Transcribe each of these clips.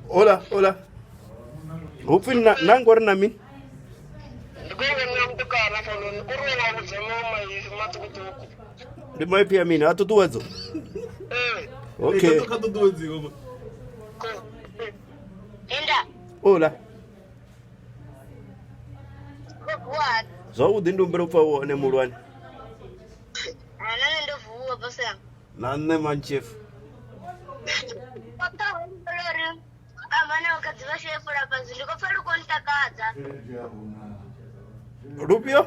Ola, ola. Hu pfi na nangori na mini? Ndi khou vhona mutukana hafhanoni uri u nga vhudza maṅwe maipfi maṱukuṱuku. Ndi maipfi ya mini? A ṱuṱuwedzo. Ee. Okay. Kha ṱuṱuwedziwe ma. Inda. Ola. What? Zwavhuḓi ndi humbela u pfa wone muhulwane. Ana nṋe ndo vuwa boss yanga. Na nṋe man chief. Papa humbula uri amana vhakadzi vha sheye fola fhasi ndi khou pfa lu khou ntakadza. Lufhio?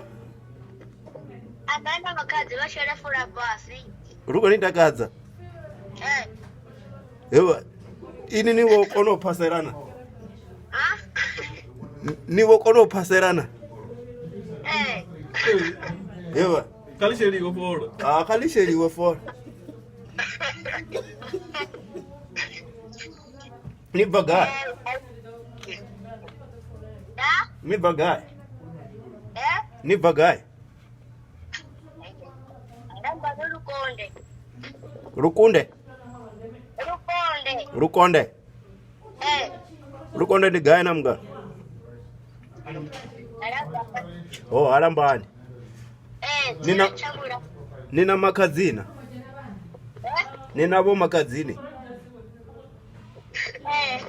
Amana vhakadzi vha shele fola fhasi. Lu khou ni takadza. Eh. Hewa ini ni vho kona u phaselana. Ha? Ni vho kona u phaselana. Eh. Hewa. Kha ḽi sheliwe fola. Ah, kha ḽi sheliwe fola. Ni bva gai? Da? Ni bva gai? Eh? Ni bva gai? Ndamba ndo Lukonde. Lukunde. Lukonde. Lukonde. Eh. Lukonde ndi gai na mungana? Alamba. Oh, halambani. Eh, Nina- Tshavhula. Ni na makhadzina? Eh? Ni na vho makhadzini? Eh.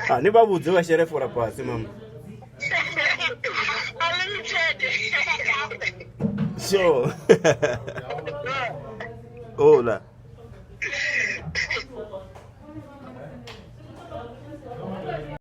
Ah, ni vha vhudze vha shele fola fhasi mama. Unlimited. Sure. Ola.